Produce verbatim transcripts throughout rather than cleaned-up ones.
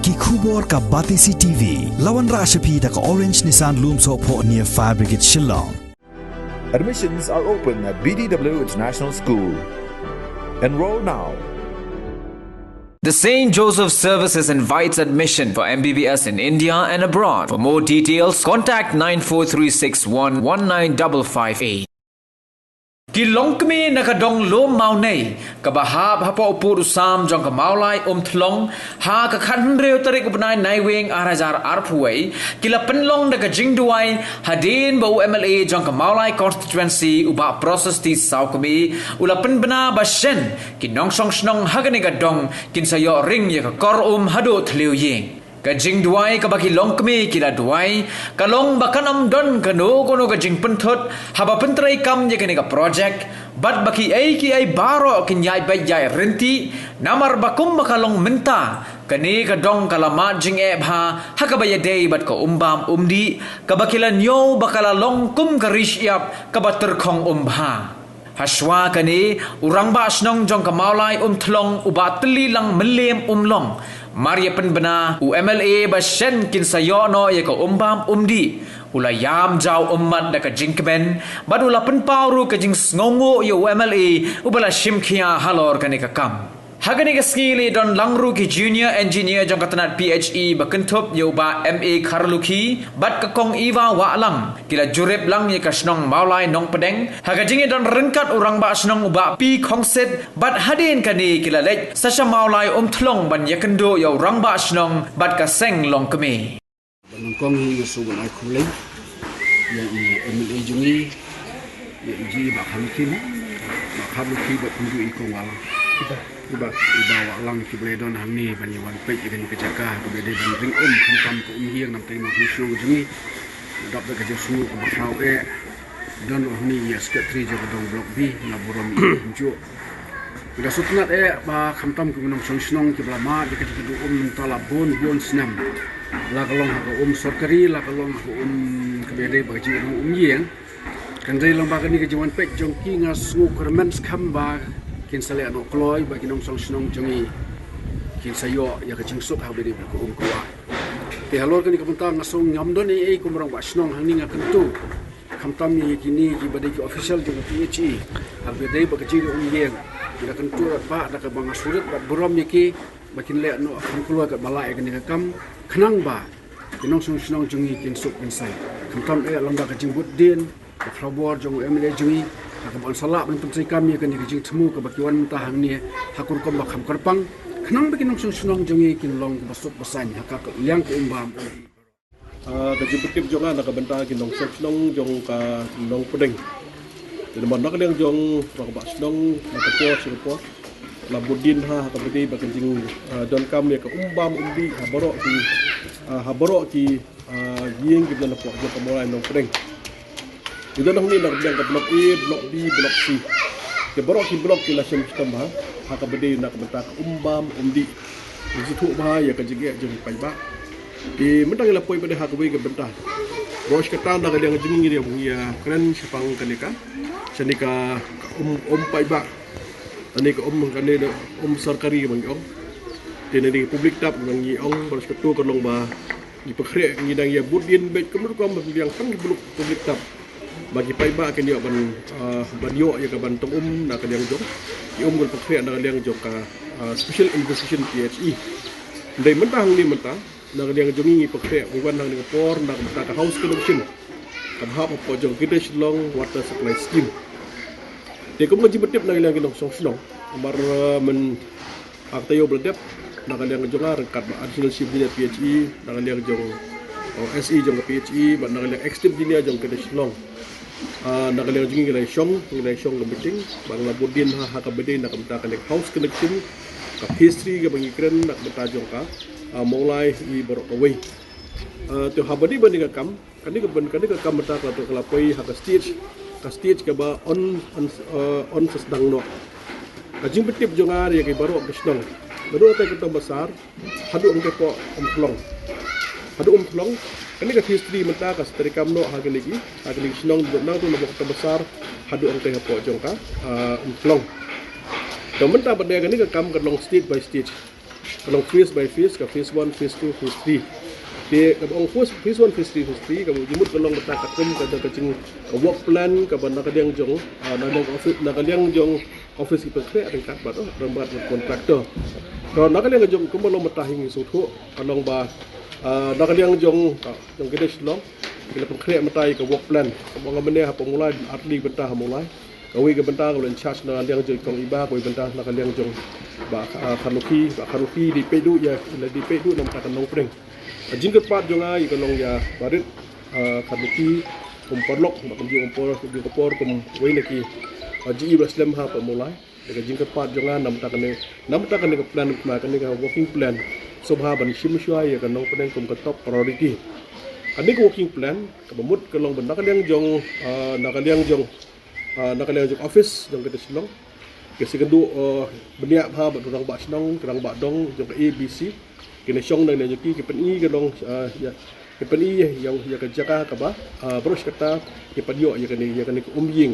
Ki khubor ka Batesi T V. La wanrah sha phi da ka Orange Nissan Lumsohphoh near Fire Brigade Shillong. Admissions are open at B D W International School. Enroll now. The Saint Joseph Services invites admission for M B B S in India and abroad. For more details, contact nine four three six one one nine double five eight. Ki longkmie na ka dong Lum Mawnei, kaba hap hapoh u pud u sam jong ka Mawlai Umthlong, ha ka khathynriew tarik u bnai Naiwieng ar hajar arphew wei, ki la pynlong da ka jingduwai hadien ba u M L A jong ka Mawlai Constituency u Bah Prasasti Sawkmie u la pynbna ba shen ki nongshong shnong ha kane ka dong kin sa ïoh ring ïa ka kor um haduh thliew ïing. Ka jingduwai kaba ki longkmie ki la duwai ka long ba kan ym don kano kano ka jingpynthut haba pyntreikam ïa kane ka projek, bad ba kiei kiei baroh kin ïaid beit ïaid ryntih, namar ba kumba ka long mynta, kane ka dong ka la mad jingeh bha ha kaba ïadei bad ka um bam um dih, kaba ki la ñiew ba ka la long kum ka ri shyiap kaba tyrkhong um bha. Hashwa kane, u rangbah shnong jong ka Mawlai Umthlong u Bah Tyllilang Mylliem Umlong, mar ïa pynbna u M L A ba shen kin sa ïoh noh ïa ka um bam um dih, u la ïam jaw ummat da ka jingkmen bad u la pynpaw ruh ka jingsngewnguh ïa u M L A uba la shim khia halor kane ka kam. Ha kane ka sngi la don lang ruh ki junior engineer jong ka tnat P H E ba kynthup ïa u Bah M A Kharlukhi bad ka Kong Eva Wahlang, ki la jurip lang ïa ka shnong Mawlai Nongpdeng ha ka jingïadon ryngkat u rangbah shnong u Bah P Khongsit, bad hadien kane ki la leit sa sha Mawlai Umthlong ban ïakynduh ïa u rangbah shnong bad ka seng longkmie. Ba nyngkong hi nga sngewbha ban ai khublei ïa i M L A jong ngi, ïa i jong i Bah Kharlukhi, Bah Kharlukhi bad kumjuh i Kong Wahlang, i Bah, i Bah Wahlang, kiba la don hangne ban ïa wan peit ïa kane ka jaka kaba dei ban ring um khamtam ka um ïing namar ka nongshong shnong jong ngi. Dap da ka jingsngew kaba khraw eh. Don ruh hangne ïa secretary jong ka dong Block B, nga burom ïa i kumjuh. Nga sngewtynnat eh ba khamtam ki nongshong shnong kiba la mad ïa ka jingïaduh um mynta la bun bun snem. La ka long ha ka um sorkari, la ka long ha ka um kaba dei ba ka jingïaduh um ïing. Hynrei lyngba kane ka jingwan peit jong ki nga sngewkyrmen skhem ba kin sa leh noh kloi ba ki nongshong shnong jong ngi kin sa ïoh ïa ka jingsuk ha kaba dei ba ka um ka wah. Te halor kane ka bynta nga sngew ngam don ei ei kum u rangbah shnong hangne nga kyntu. Khamtam ïa kine kiba dei ki official jong ka P H E. Ha kaba dei ba ka jingïaduh um ïing. Nga kyntu bad da kaba nga sngewrit bad burom ïa ki ba kin leh noh kham kloi katba lah ïa kane ka kam. Khnang ba ki nongshong shnong jong ngi kin suk kin sai. Khamtam eh lyngba ka jingbud dien, ka khraw bor jong u M L A jong ngi, ha kaba yn sa lah ban pyntreikam ïa kane ka jingthmu kaba ki wan mynta hangne ha ka rukom ba kham kyrpang. Khnang ba ki nongshong shnong jong ngi kin long kiba suk ba saiñ ha ka liang ka um bam um dih. Ah, ka jingpyntip jong nga na ka bynta ki nongshong shnong jong ka Nongpdeng. Te namar na ka liang jong u rangbah shnong na ka por sha ka por la bud dien ha, ha kaba dei ba ka jing, ah, donkam ïa ka um bam um dih ha baroh ki, ah, ha baroh ki, ah, ïing kiba don hapoh jong ka Mawlai Nongpdeng. Ngi don hangne na ka bynta ka Block A, Block B, Block C. Te baroh ki block ki la shem shitom bha ha kaba dei na ka bynta ka um bam um dih. Ngi sngewthuh bha ïa ka jingeh jong ki paidbah. Te mynta ngi la poi pat ha kawei ka bynta. Baroh shi katta na ka liang jong ngi ngi ïakren shaphang kane ka, shane ka um, um paidbah. Kane ka um, kane ka um sorkari ba ngi ong. Te na ka public tap ba ngi ong, baroh shi katta ka long ba ngi pynkhreh, ngi dang ïa bud dien beit kum rukom ba ngi dang pang ki public tap. Ba ki paidbah kin ïoh ban, ah, ban ïoh ïa ka ban tong um na ka liang jong ki um, kin pynkhreh na ka liang jong ka, ah, Special Investigation P H E. Hynrei mynta hangne mynta na ka liang jong ngi ngi pynkhreh, ngi wan hangne ka por na ka bynta ka house connection kaba hap hapoh jong ka Greater Shillong Water Supply Scheme. Te kum ka jingpyntip na ka liang ki nongshong shnong, namar, ah, myn Ha ka taïew ba la dep, na ka liang jong nga ryngkat bad Additional Chief Engineer P H E, na ka liang jong, oh, S E jong ka P H E, bad na ka liang Executive Engineer jong ka Greater Shillong. Ah, na ka liang jong ngi ngi la shong, ngi la shong ka meeting, ba ngi la bud dien ha, ha kaba dei na ka bynta ka liang house connection, ka phase three kaba ngi kren na ka bynta jong ka, ah, Mawlai i baroh kawei. Ah, te haba dei ba dei ka kam, Kane ka ban, kane ka kam mynta ka la, ka la poi ha ka stage, ka stage kaba yn, yn, eh, yn sa sdang noh. Ka jingpyntip jong nga ïa ki baroh ki shnong. Naduh katei ka Tombasar haduh hangtei hapoh Umthlong. Haduh Umthlong, kane ka phase three mynta ka sa treikam noh ha kine ki, ha kine ki shnong, naduh nangtu napoh Tombasar haduh hangtei hapoh jong ka, eh, Umthlong. Te mynta pat de kane ka kam ka long stage by stage. Ka long phase by phase, ka phase one, phase two, phase three. Te kaba ong phase, phase one, phase three, phase three, kaba jingmut ka long mynta katkum ka, ka jing, ka work plan kaba na ka liang jong, ah, na ka liang office, na ka liang jong office ki pynkhreh ryngkat bad, oh, ryngkat bad contractor. Ka na ka liang jong kumba long mynta hi ngi sngewthuh ka long ba, ah, na ka liang jong, ah, jong kita Shillong ki la pynkhreh mynta ïa ka work plan. Kaba nga mynne ha Pamulai, artylli bynta ha Mawlai. Kawei ka bynta kaba in charge na liang jong i kong Iba, kawei bynta na ka liang jong Bah, ah, Kharlukhi, Bah Kharlukhi dei peit duh ïa, dei peit duh na ka bynta ka Nongpdeng. Ka jingkyrpad jong nga ïa ka long ïa Bah Rit, ah, Kharlukhi kum paralok, ba kumjuh kum por, kumjuh ka por kum wei na ki, ah, G E ba slem ha Pamulai. Ka jingkyrpad jong nga na ka bynta kane, na ka bynta kane ka plan, kane ka working plan, sngewbha ban shim shuwa ïa ka Nongpdeng kum ka top priority. Kane ka working plan kaba mut ka long ba na ka liang jong, ah, na ka liang jong, ah, na ka liang jong office jong kita Shillong, ka sngewthuh, ah, bniah bha bad u rangbah shnong, ki rangbah dong jong ka A B C, ki nongshong nongïalam jong ki, ki pyni ka long, ah, ïa, ki pyni ïa, ïa, ïa ka jaka kaba, ah, baroh shi katta ki pan ïoh ïa kane, ïa kane ka umïing.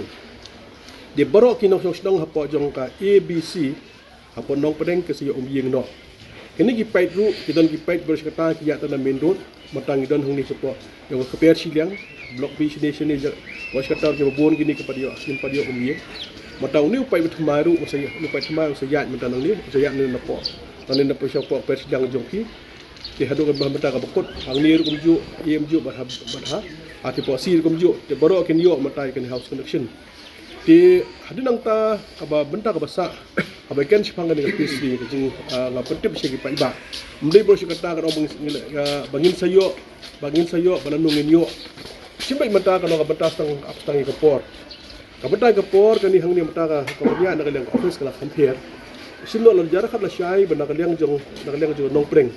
Dei baroh ki nongshong shnong hapoh jong ka A B C hapoh Nongpdeng ki sa ïoh umïing noh. Kine ki paip ruh, ki don ki paip baroh shi katta ki ïaid tang na main road. Mynta ngi don hangne shapoh ïa ka kper shiliang, block B shane shane, baroh shi katta kiba bun kine ki pan ïoh, ki pan ïoh umïing. Mynta une u paip ba thymmai ruh, u sa ïaid, une u paip thymmai u sa ïaid mynta nangne, u sa ïaid nangne napoh, nangne napoh shapoh kper shiliang jong ki. Te haduh kaba mynta kaba kut hangne ruh kumjuh, ïa kumjuh bad ha, bad ha, ha ki posi ruh kumjuh. Te baroh kin ïoh mynta ïa kane house connection. Te hadien nangta kaba bynta kaba sah, kaba ken shaphang kane ka phase three ka jing, ah, nga pyntip sha ki paidbah. Ym dei baroh shi katta ka ong ba ngin, ah, ba ngin sa ïoh, ba ngin sa ïoh, ba lano ngin ïoh. Shim beit mynta ka long ka bynta tang, ap tang ïa ka por. Ka bynta ka por kane hangne mynta ka, ka bynta na ka liang ka office ka la kham pher. Shim noh la jar khat la shai ba na ka liang jong, na ka liang jong Nongpdeng.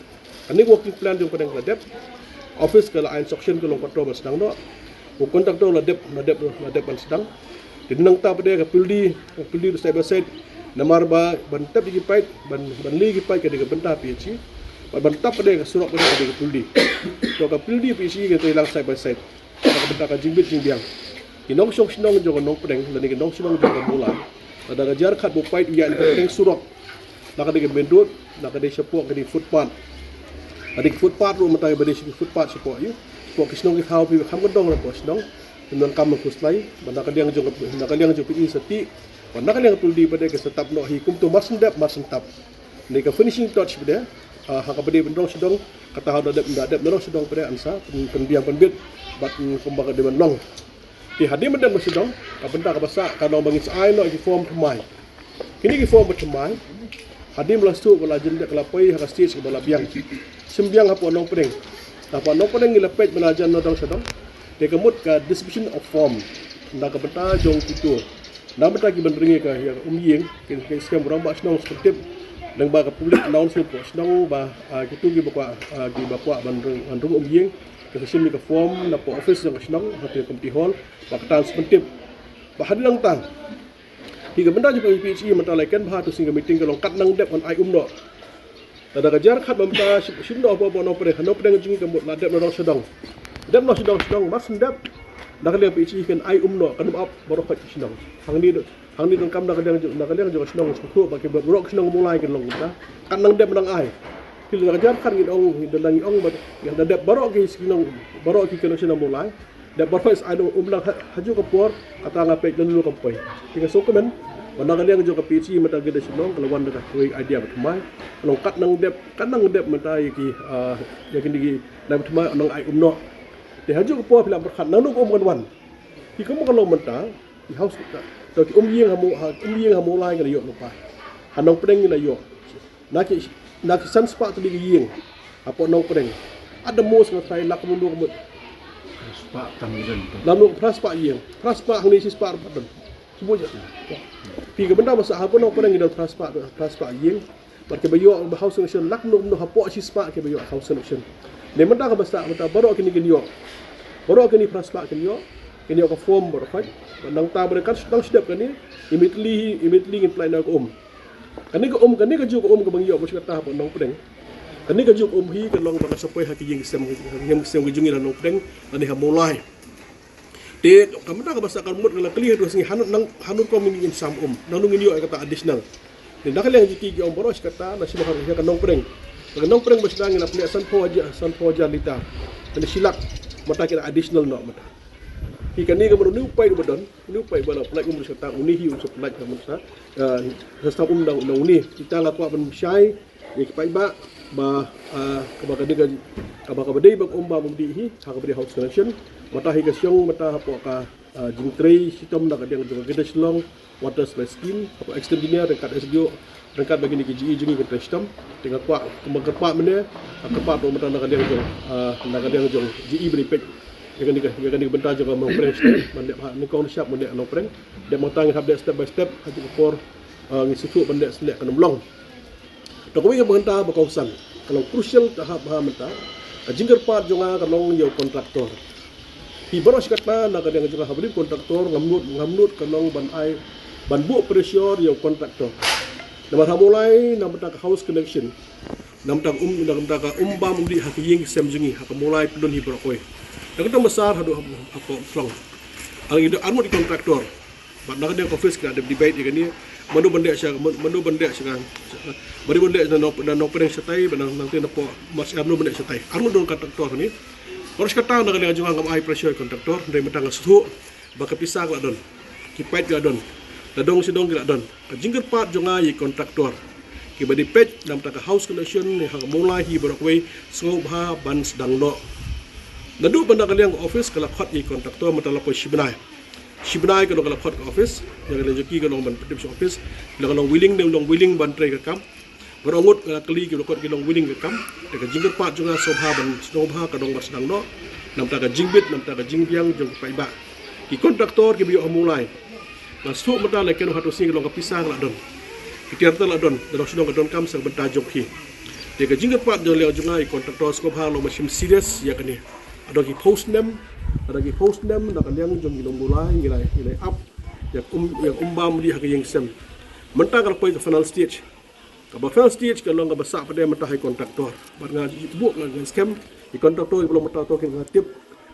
Kane ka working plan jong Pdeng ka la dep. Office ka la ai instruction ka long contractor ban sdang noh. U contractor la dep, la dep, la dep ban sdang. Te nangta pat de ka pildi, ka pildi side by side. Namar ba ban tap ïa ki paip, ban, ban leh ïa ki paip ka dei ka bynta P H E. Ban, ban tap pat de ka surok pat de ka dei ka pildi. To ka pildi P H E ka trei lang side by side. Ka bynta ka jingbit jingbiang. Ki nongshong shnong jong ka Nongpdeng lane ki nongshong shnong jong ka Mawlai, lada ka jar khat ba u paip u ïaid na ka pdeng surok, na ka dei ka main road, na ka dei shapoh ka dei footpath. Ka dei footpath ruh mynta ba dei shapoh footpath shapoh ïa, shapoh ki shnong ki thaw phi kham ka dong shapoh shnong. Nang kam khuslai ba na ka liang jong ka, na ka liang jong ka phi sa tih, ba na ka liang ka pyldi ba dei ka sa tap noh hi. Kumto mar shen dep mar shen tap. Ni ka finishing touch ba dei, ah, ha kaba dei ban rong sha dong, kata ha da dep, da dep na rong sha dong pat de yn sa pyn, pynbiang pynbit bad, mm, kumba ka dei ban long. Te hadien ba dep na sha dong, ka bynta kaba sah ka long ba ngin sa ai noh ki form thymmai. Kine ki form ba thymmai, hadien ba la shu ba la jan dep ka la poi ha ka stage kaba la biang. Shim biang hapoh Nongpdeng. Hapoh Nongpdeng ngi la peit ba la jan na dong sha dong. Te ka mut ka distribution of form na ka bynta jong kito. Na bynta ki ban ring ïa ka, ïa ka umïing, ki, ki skhem u rangbah shnong sa pyntip. Lyngba ka public announcement hapoh shnong ba, ah, kito kiba kwah, ah, kiba kwah ban ring, ban ring umïing, ki sa shim ïa ka form napoh office jong ka shnong, ha ka community hall, ba kata sa pyntip. Ba hadien nangta, hi ka bynta jong ka P H E mynta la ken bha, to sien ka meeting ka long kat nang dep ngan ai um noh. Lada ka jar khat ba mynta shim, shim noh hapoh, hapoh Nongpdeng, ha Nongpdeng jong ngi ka mut la dep na rong sha dong. Dep na sha dong, sha dong, mar shen dep. Na ka liang P H E kan ai um noh, kan ym ap baroh ka shnong. Hangne donkam na ka liang jong, na ka liang jong ka shnong, sngewthuh ba ki baroh ka shnong Mawlai kin long kumta. Kan nang dep nang ai. Ki la ka jar khat ngin ong, ngin da nang ong ba, ngin da dep baroh ki shnong, baroh ki connection Mawlai. Dep baroh is ai dong um lang ha, hajuh ka por, kata nga peit lano kam poi. Te nga sngewkmen ba na ka liang jong ka P H E mynta ka dei shnong, ka la wan da kawei ka idea ba thymmai. Ka long kat nang dep, kat nang dep mynta ïa ki, ah, ïa kine ki nang thymmai nang ai um noh. Te hajuh ka por phi la pyrkhat nangno ka um kan wan. Ki kumba ka long mynta, ki house, to ki umïing ha Maw, ha umïing ha Mawlai ngi la ïoh lypa. Ha Nongpdeng ngi la ïoh. Na ki, na ki san spah tylli ki ïing hapoh Nongpdeng. At the most nga tharai lak kumno ka mut. Spah tang ïing. Lano phra spah ïing. Phra spah hangne shi spah pat don. Shu buh ïa. Phi ka bynta ba sah hapoh Nongpdeng ngi don phra spah, phra spah ïing. Bad kiba ïoh ba house connection lak kumno kumno hapoh shi spah kiba ïoh house connection. Te mynta kaba sah mynta baroh kine kin ïoh. Baroh kine phra spah kin ïoh. Kin ïoh ka form baroh khoit. Bad nangta ba dei kat dang shu dep kane, immediately, immediately ngin pynlait noh ka um. Kane ka um, kane kajuh ka um kaba ngi ïoh baroh shi katta hapoh Nongpdeng. Kane kajuh ka um hi ka long ba ka sa poi ha ki ïing ki sem, ha ki ïing ki sem ki jong ngi ha Nongpdeng lane ha Mawlai. Te ka mynta kaba sah ka mut nga la kylli ha tu ha sngi, hangno, hangno rukom ngin, ngin sam um, nangno ngin ïoh ïa kata additional. Te na ka liang jong ki ki ong baroh shi katta na shi ba ka nongpdeng. Ka nongpdeng ba sdang ngi la pynleh sanphew hajar, sanphew hajar lita. Kane shi lak mynta ki la additional noh mynta. Hi kane ka mano uni u paip ba don, uni u paip ba la pynlait um baroh shi katta, uni hi un sa pynlait ha mynta. Sa stap um dang dang uni. Kita nga kwah ban shai ïa ki paidbah ba, ah, kaba ka dei ka, kaba kaba dei ba ka um bam um dih hi ha kaba dei house connection. Mynta hi ka shong mynta hapoh ka, ah, jingtrei shitom na ka liang jong ka Greater Shillong Water Supply Scheme, hapoh Executive Engineer ryngkat S D O ryngkat bad kine ki G E jong ngi ki trei shitom. Te nga kwah kumba kyrpad mynne, nga kyrpad ruh mynta na ka liang jong, ah, na ka liang jong G E ban ïa peit ïa kane ka, ïa kane ka bynta jong ka nongpdeng shitom ban leh ha nyngkong nyngshap ban leh nongpdeng. Dep mynta ngi hap leh step by step ha ka por, ah, ngi sngewthuh ban leh sngewleh kan ym long. Te kawei ka bynta ba kongsan ka long crucial ka hap ha mynta. Ka jingkyrpad jong nga ka long ïa u contractor. Hi baroh shi katta na ka liang jong nga haba dei u contractor ngam nud, ngam nud ka long ban ai, ban buh pressure ïa u contractor. Namar ha Mawlai na ka bynta ka house connection, na ka bynta ka um, na ka bynta ka um bam um dih ha ka ïing sem jong ngi ha ka Mawlai pyndon hi baroh kawei. Na ka bynta Massar haduh ha, ha, ha Phlong. Ang ïa arngut ki contractor. Bad na ka liang office ki la dep debate ïa kane. Mano ban leh sha, mano ban leh sha ka, mano ban leh na nong, na nongpdeng shatai, bad nang, nangta napoh Massar mano ban leh shatai. Arngut don contractor hangne. Baroh shi katta na ka liang jong nga ngam ai pressure contractor, hynrei mynta nga sngewthuh ba ka pisa ka la don, ki paip ki la don, la dong sha dong ki la don. Ka jingkyrpad jong nga ïa ki contractor kiba dei peit na ka bynta ka house connection ne ha ka Mawlai hi baroh kawei, sngewbha ban sdang noh. Naduh ba na ka liang office ka la khot ïa ki contractor mynta la poi shi bnai. Shi bnai ka long ka la khot ka office, ïa ka liang jong ki ka long ban pyntip sha office, la ka long willing ne long willing ban trei ka kam. Baroh ngut nga la kylli ki baroh ngut ki long willing ka kam. Te ka jingkyrpad jong nga sngewbha ban, sngewbha ka dei ban sdang noh. Na ka bynta ka jingbit, na ka bynta ka jingbiang jong ki paidbah. Ki contractor kiba ïoh ha Mawlai, nga sngewthuh mynta la kynnoh ha tu sngi ka long ka pisa ka la don, ki tiar ka la don, da dong shnong ka donkam sa ka bynta jong ki. Te ka jingkyrpad jong ka liang jong nga ïa ki contractor sngewbha long ban shim serious ïa kane. Ka dei ki phew snem, ka dei ki phew snem na ka liang jong ki nong Mawlai ngi la, ngi la ap ïa ka um, ïa ka um bam um dih ha ka ïing sem. Mynta ka la poi ka final stage. Kaba final stage ka long kaba sah pat mynta ha ki contractor. Bad nga buh nga, nga skhem ki contractor kiba long mynta to ki nga tip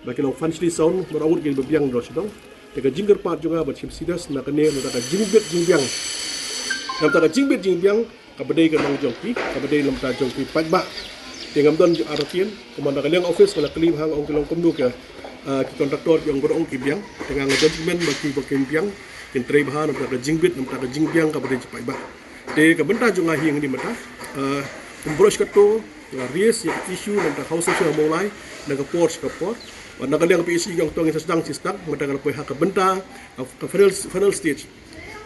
ba ki long financially sound, baroh ngut kiba biang da dong sha dong. Te ka jingkyrpad jong nga ban shim serious na kane, na ka bynta ka jingbit jingbiang, na ka bynta ka jingbit jingbiang kaba dei ka long jong ki, kaba dei na ka bynta jong ki paidbah. Te ngam don jingïaroh keiñ, kumba na ka liang office nga la kylli bha, nga ong ki long kumno ka, ah, ki contractor ki ong baroh ngut ki biang. Te nga, nga judgement ba ki, ba kin biang, kin trei bha na ka bynta ka jingbit, na ka bynta ka jingbiang kaba dei jong ki paidbah. Te ka bynta jong nga hi hangne mynta, ah, kum baroh shi katta nga raise ïa ka issue na ka bynta ka house connection ha Mawlai na ka por sha ka por. Bad na ka liang ka P H E ka ong to ngin sa sdang, sa sdang, mynta ka la poi ha ka bynta ka, ka final, final stage.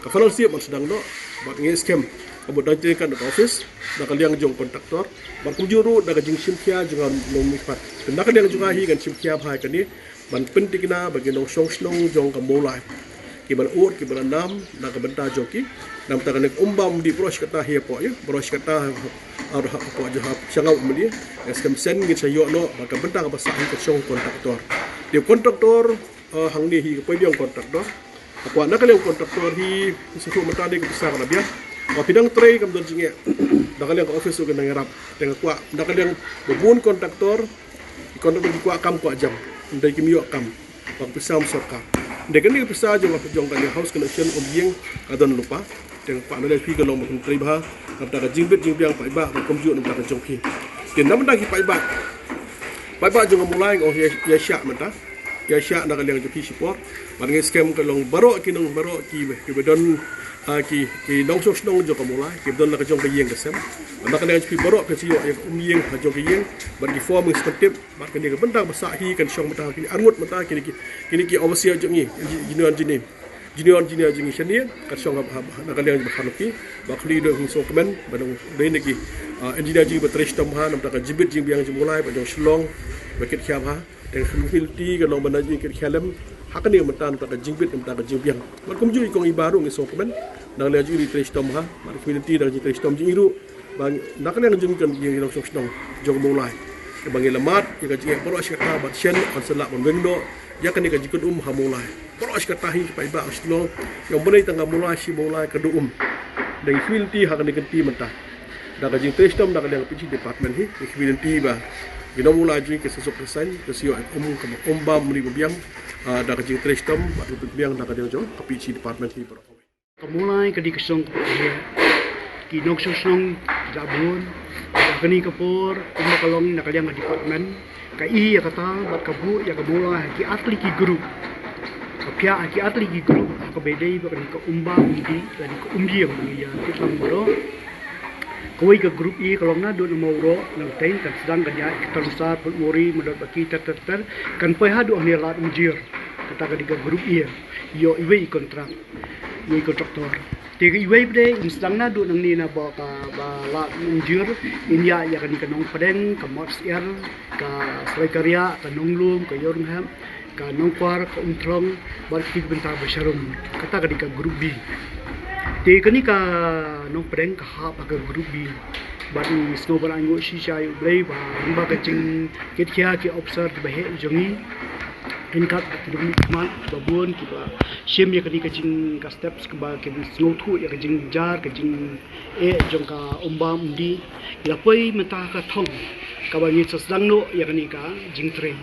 Ka final stage ban sdang noh, bad nga skhem ka mut dang trei ka na ka office, na ka liang jong contractor, bad kumjuh ruh na ka jingshim khia jong nga nongmihpat. Te na ka liang jong nga hi ngan shim khia bha ïa kane, ban pyntikna ba ki nongshong shnong jong ka Mawlai, kiba la ud, kiba la nam na ka bynta jong ki, na ka bynta kane ka um bam um dih baroh shi katta hi hapoh, ïa, baroh shi katta ha, ha, ha, hapoh jong, ha Shangaw Umli, ïa, skhem shen ngin sa ïoh noh, ba ka bynta kaba sah hi ka shong contractor. Te contractor, eh, hangne hi ka poi biang contractor. Nga kwah na ka liang contractor hi, sngewthuh mynta dei ka pisa ka la biang. Ba phi dang trei kam don jingeh. Na ka liang ka office ruh ka nang ïarap. Te nga kwah na ka liang ba bun contractor, ki contractor ki kwah kam kwah jam, hynrei kim ïoh kam. Ba ka pisa ym sorkar. Hynrei kane ka pisa jong, jong kane house connection um ïing ka don lypa. Te nga kwah na ka liang phi ka long ba kin trei bha na ka bynta ka jingbit jingbiang paidbah, bad kumjuh na ka bynta ka jong phi. Te na ka bynta ki paidbah, paidbah jong ka Mawlai, oh, ïa, ïa shah mynta. Ïa shah na ka liang jong phi shipor. Bad nga skhem ka long baroh ki nong, baroh ki, kiba don, ah, ki, ki nongshong shnong jong ka Mawlai, kiba don la ka jong ka ïing ka sem. Bad na ka liang jong phi baroh phin sa ïoh ïa ka um ïing ha jong ka ïing. Bad ki form ngin sa pyntip. Bad kane ka bynta ba sah hi kan shong mynta ha kine arngut mynta, kine ki, kine ki overseer jong ngi, engi-, engineer jong ngi. Engineer, engineer jong ngi shane kan shong ha, ha, na ka liang jong ba khan ki. Ba khlieh dei hung sngewkmen ba dang dei na ki, ah, engineer jong ngi ba trei shitom bha na ka bynta ka jingbit jingbiang jong Mawlai bad jong Shillong ba kit khia bha. Te ka community ka long ba na jingkit khia lem ha kane mynta na ka bynta ka jingbit, na ka bynta ka jingbiang. Bad kumjuh i kong i bah ruh ngi sngewkmen, na ka liang jong i trei shitom bha. Bad community na ka jingtrei shitom jong i ruh, ba na ka liang jong i kan ïa ngi nongshong shnong jong Mawlai, ba ngi la mad ïa ka jingeh baroh shi katta, bad shen yn sa lah ban weng noh ïa kane ka jingkut um ha Mawlai. Baroh shi katta hi ki paidbah Shillong, ïa u bnai tang ka Mawlai shi Mawlai ka duh um. Dang i community ha kane ka kynti mynta. Da ka jingtrei shitom da ka liang ka P H E department hi, i community ba ki nong Mawlai jong ngi ki sa suk ki sain, ki sa ïoh um, ka um bam um dih ba biang, ah, da ka jingtrei shitom bad ka biang da ka liang jong ka P H E department hi baroh. Ka Mawlai ka dei ka shong kaba ïa Ki nongshong shnong ki la bun. Ka kani ka por kumba ka long na ka liang ka department, ka i ïa kata bad ka buh ïa ka mawlai ha ki artylli ki group. Ka pia ha ki artylli ki group ha kaba ïadei bad kani ka umbam umdih lane ka umïing ba ngi ïa kit lang baroh. Kawei ka group A ka long naduh na Mawroh, na Ruteng, kan sdang kan ïaid ka Talusa, Putmori, Mawdot Baki, ter ter ter, kan poi haduh hangne Lad Umjir. Kata ka dei ka group A. Ïoh iwei i kontrak, iwei i kontraktor. Te ka iwei pat de in sdang naduh nangne na ba ka ba Lad Umjir, in ïaid ïa kani ka Nongpdeng, ka Mawsyiar, ka Srai Kariah, ka Nonglum, ka Ïewrynghep, ka Nongkwar, ka Umthlong, bad ki bynta ba sharum. Kata ka dei ka group B. Te kani ka Nongpdeng ka hap ha ka group B. Bad ngi sngew ban ainguh shisha ïa U Blei ba, ba ka jingkitkhia ki officer kiba heh jong ngi, ryngkat bad ki nongmihkhmat ba bun kiba shim ïa kani ka jing, ka steps kaba kin sngewthuh ïa ka jingjynjar, ka jing eh jong ka umbam umdih. Ngi la poi mynta ha ka thong kaba ngin sa sdang noh ïa kani ka jingtrei.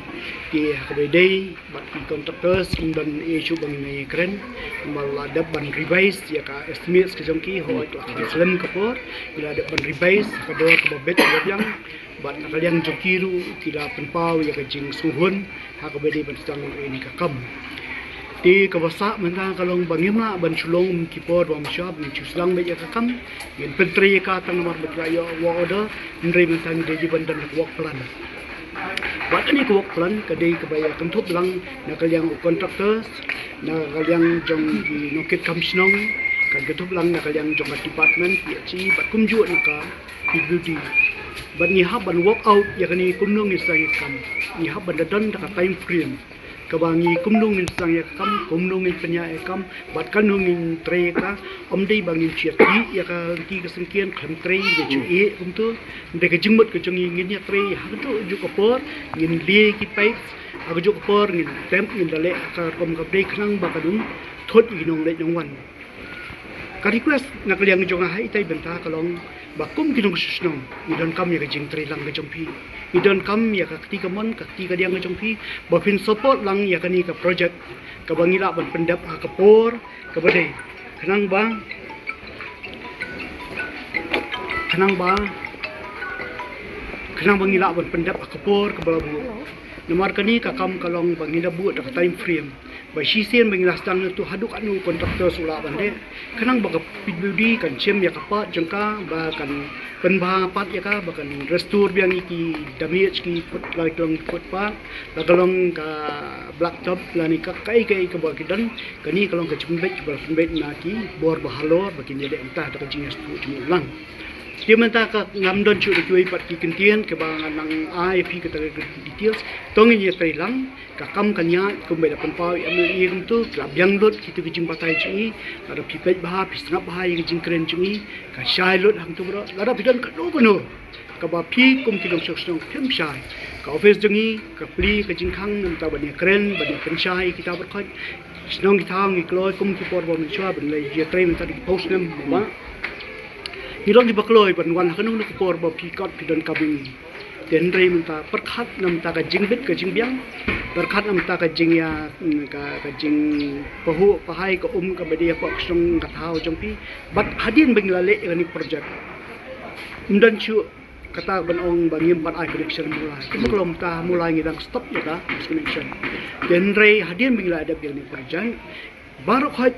Te ha kaba ïadei bad ki contractors, ym don ei shuh ba ngin ïakren. Namar la dep ban revise ïa ka estimates ka jong ki, hooid la kha slem ka por. Ngi la dep ban revise ha ka dor kaba bit kaba biang. Bad na ka liang jong ki ruh ki la pynpaw ïa ka jingsngewhun ha kaba ïadei ban sdang ïa kani ka kam. Te kaba sah mynta ka long ba ngim lah ban shu long kum ki por ba mynshuwa ba ngin shu sdang beit ïa ka kam. Ngin pyntrei ïa ka tang namar ba ki la ïoh work order, hynrei mynta ngi dei ban don ka work plan. Bad kane ka work plan ka dei kaba ïa kynthup lang na ka liang u contractors, na ka liang jong ki nongkit kam shnong, kan kynthup lang na ka liang jong ka department P H E, bad kumjuh na ka P W D. Bad ngi hap ban work out ïa kane kumno ngin sdang ïa ka kam. Ngi hap ban da don da ka time frame kaba ngi kumno ngin sdang ïa ka kam, kumno ngin pynïaid ïa ka kam, bad katno ngin trei ïa ka. Ym dei ba ngin shu ïa ka lynti ka syngkien khlem trei, ngin shu ïeh kumto. Hynrei ka jingmut ka jong ngi ngin ïa trei ha kajuh ka por, ngin lie ki pipes ha kajuh ka por, ngin tep, ngin da leh ha ka rukom kaba dei khnang ba kan ym thut ïa ki nongleit nongwan. Ka request na ka liang jong nga ha itai bynta ka long ba kum ki nongshong shnong, ngi donkam ïa ka jingtrei lang ka jong phi. Ngi donkam ïa ka kti kamon, ka kti kadiang ka jong phi, ba phin support lang ïa kane ka project kaba ngi lah ban pyndep ha ka por kaba dei. Khnang ba, khnang ba, khnang ba ngi lah ban pyndep ha ka por kaba la buh. Namar kane ka kam ka long ba ngi da buh da ka time frame. Ba shisien ba ngi la sdang na tu haduh katno u contractor u lah ban leh. Khnang ba ka P W D kan shim ïa ka part jong ka, ba kan pynbha pat ïa ka, ba kan restore biang ïa ki damage, ki foot, la ka long footpath, la ka long ka blacktop, lane ka kaei kaei kaba ki don. Kane ka long ka jingbit kaba la pynbit na ki bor ba halor ba kin ïaleh mynta da ka jingïasngewthuh jingmut lang. Te mynta ka ngam don shuh da kiwei pat ki kyntien kaba ngan nang ai ïa phi kata ka details. To ngin ïatrei lang. Ka kam kan ïaid kumba la pynpaw ïa u M L A kumto, ka la biang lut kita ki jingbatai jong ngi. Lada phi peit bha, phi sngap bha ïa ki jingkren jong ngi, ka shai lut hangto baroh. Lada phi don kano kano kaba phi kum ki nongshong shnong phim shai, ka office jong ngi ka plie ka jingkhang na bynta ban ïakren, ban ïapynshai ïa kita baroh khoit. Shnong ki thaw ngi kloi kum ki por ba mynshuwa ban leit ïatrei mynta da ki post name ba. Ngi long kiba kloi ban wan ha kano kano ka por ba phi kot phi donkam ïa ngi. Te hynrei mynta pyrkhat na bynta ka jingbit ka jingbiang, pyrkhat na bynta ka jingïa, mm, ka, ka jingpahuh pahai ka um kaba dei hapoh ka shnong ka thaw jong phi. Bad hadien ba ngi la leh ïa kane ka project, ym don shuh kata ban ong ba ngim pat ai connection mawlai. Kumba ka long mynta mawlai ngi dang stop ïa ka connection. Te hynrei hadien ba ngi la dep ïa kane ka project, baroh khoit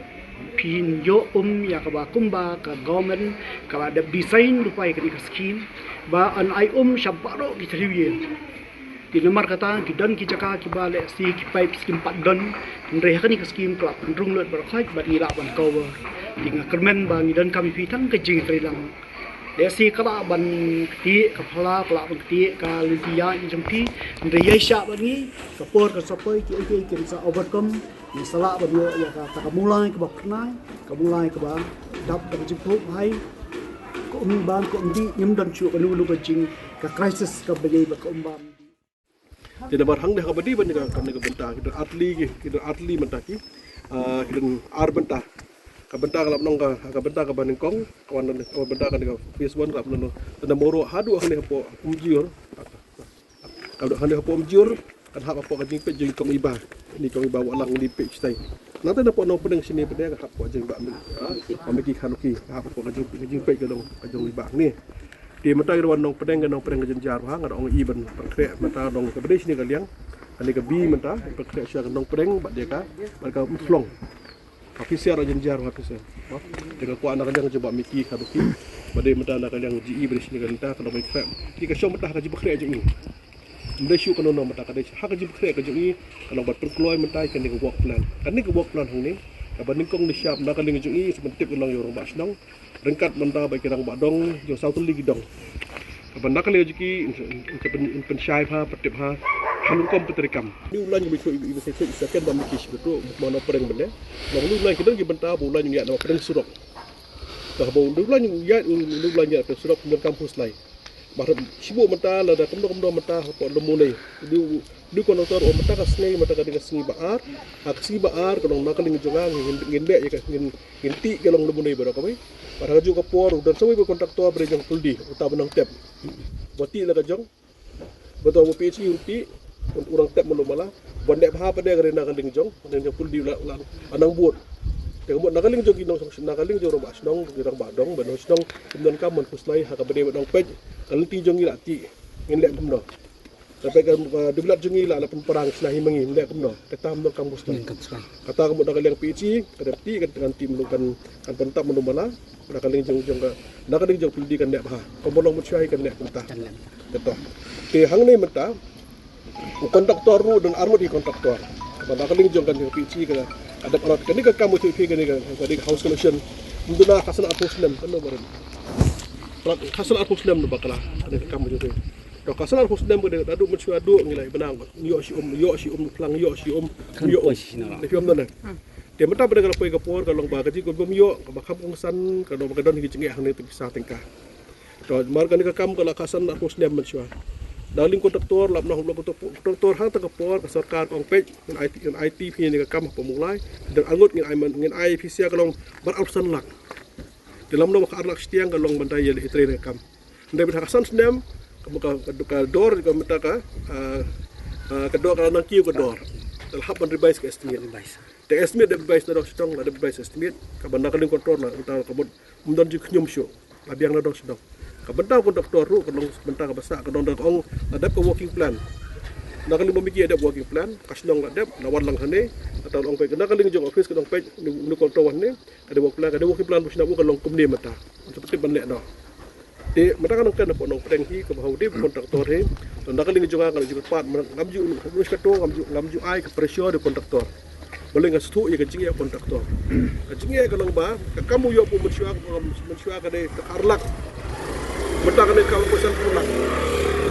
phin ïoh um ïa kaba kumba ka government ka la dep design lypa ïa kane ka scheme ba yn ai um sha baroh ki three wheel. Te namar kata ki don ki jaka kiba lehse ki pipes kim pat don, hynrei ha kane ka scheme ka la pynrung lut baroh khoit bad ngi lah ban cover. Te nga kyrmen ba ngi donkam ïa phi tang ka jingtrei lang. Lehse ka lah ban ktieh ka phylla, ka lah ban ktieh ka lynti ïaid jong phi, hynrei ïaishah bad ngi, ka por kan sa poi, kiei kiei kin sa overcome. Ngi sa lah ban ïoh ïa kata ka mawlai kaba phyrnai, ka mawlai kaba dap da ka jingphuh bha. Ka um bam, ka um dih, ngim don shuh kano kano ka jing, ka crisis kaba ïai bad ka um bam. Te namar hangne ha kaba dei ban ïa ka, kane ka bynta, ki don artylli ki, ki don artylli mynta ki, ah, ki don ar bynta. Ka bynta ka la pynlong ka, ka bynta kaba nyngkong, ka wan, ka bynta kane ka phase one ka la pynlong na Mawroh haduh hangne hapoh Umjur. Ka wan hangne hapoh Umjur. Kan hap hapoh ka jingpeit jong i kong i ba. Ni kong i ba Wahlang ni peit stai. Nangta napoh Nongpdeng shane pat de kan hap hapoh jong i ba mi. Ha? Ba mi ki khan ki hap hapoh ka jing, ka jingpeit ka dong ka jong i ba ni. Te mynta ka wan Nongpdeng, ka Nongpdeng ka jynjar bha, nga da ong i ban pynkhreh mynta dong ka bdei shane ka liang. Kane ka bi mynta pynkhreh sha ka Nongpdeng bad de ka, bad ka Umthlong. Ka pisa ra jynjar ha pisa. Te ka kwah na ka liang jong ba mi ki kha ba ki. Ba dei mynta na ka liang ji i ba dei shini ka lynta ka long ba i khreh. Ki ka shong mynta ha ka jingpynkhreh jong i. Ym dei shuh kano kano mynta ka dei ha ka jingpynkhreh ka jong i. Ka long ba pynkloi mynta kane ka work plan. Kane ka work plan hangne. Kaba nyngkong nyngshap na ka liang jong i sa ban tip ka long ïa u rangbah shnong. Ryngkat mynta ba ki rangbah dong jong saw tylli ki dong. Kaba na ka liang jong ki in, in, in, in pynshai bha, pyntip bha, ha rukom pyntreikam. Ni u lain ba i tip, i, i, i, i, i, second ba mi ki shi betu, ma Nongpdeng mynne. Long ni u lain ki don ki bynta ba u lain ïa na pdeng surok. Ka ba u lain ïa, u lain ïa pdeng surok, pyndonkam khuslai. Ba shibu mynta lada kumno kumno mynta hapoh Lum Monei. Ni u, ni u kontraktor u mynta ka sngi, mynta ka dei ka sngi ba ar. Ha ka sngi ba ar ka long na ka liang jong nga ngin, ngin leh ïa ka, ngin, ngin tih ka long Lum Monei baroh kawei. Bad ha kajuh ka por u don sa uwei u kontraktor ba dei jong Puldi, uta ba nang tep. Ba tih la ka jong. Ba to ba P H E u tih, u nang tep malu mala. Ba nep ha pat de ka dei na ka liang jong, ka liang jong Puldi la, la, la nang bud. Te ka mut na ka liang jong ki nong, na ka liang jong rangbah shnong, ki rangbah dong, ba nong shnong, kim donkam ban khuslai ha kaba dei ba nong peit. Ka lynti jong ngi la tih, ngin leh kumno. Ka peit ka, ka dublat jong ngi la, la pynpra shna hi ma ngi, leh kumno. Kata ym donkam khuslai. Kata ka mut na ka liang P H E, ka dei tih, kan, kan tih malu kan, kan pyntap malu mala. Na ka liang jong, jong ka, na ka liang jong Puldi kan leh bha. Ka mut long mut shuwa hi kan leh kumta. Kan leh. Kata. Te hangne mynta u kontraktor ruh don ar ngut ki kontraktor. Ba na ka liang jong kan jong P H E ka, ka dep alot kane ka kam u tip hi kane ka, kane ka house collection. Mynta na ka san arphew snem kan no barim. Ka san arphew snem no bakla kane ka kam u tip. To ka san arphew snem ka dei da duk mynshuwa duk ngi la ïa bnang ba. Ïoh shi um, ïoh shi um phlang, ïoh shi um, ïoh um. Te mynta ba dang ka la poi ka por ka long ba ka jingkyrkhu ïoh kaba kham kongsan ka long ba ka don hi ka jingeh hangne te pisa tyngka. To mar kane ka kam ka la ka san arphew snem mynshuwa. Da liang kontraktor lap noh kontraktor hangta ka por ka sorkar ka ong peit ngin ai, ngin ai tip hi ne ka kam ha Mawlai. Dang ar ngut ngin ai man, ngin ai pisa ka long bar arphew san lak. Te lap noh ka ar lak shiteng ka long ban da ïa leh trei ne ka kam. Hynrei bad ha ka san snem ka, ka, ka, ka dor ka mynta ka, ah, ah, ka dor ka nang kiew ka dor. Te la hap ban revise ka estimate. Revise. Te estimate da revise na dong sdang, la da revise estimate. Kaba na ka liang kontraktor la mynta ka mut ym don jingkhñium shuh. La biang na dong sdang. Ka bynta kontraktor ruh ka long bynta kaba sah ka dang da ka ong la dep ka working plan. Na ka liang ba mi ki dep working plan, ka shnong la dep, la wan lang hangne. Kata la ong peit na ka liang jong office ka dang peit, ni, ni kontraktor hangne. Ka dei working plan, ka dei working plan ba shna u ka long kumne mynta. Sa pyntip ban leh noh. Te mynta ka nang kren hapoh Nongpdeng hi kaba hau dei kontraktor hi. Te na ka liang jong nga ka la ju pat mynta ngam ju, ngam ju, ngam ju ai ka pressure da kontraktor. Balei nga sngewthuh ïa ka jingeh kontraktor. Ka jingeh ka long ba ka kam u ïoh pynmynshwa, mynshuwa ka dei ka ar lak. Mynta ka dei ka ar lak poi sanphew lak.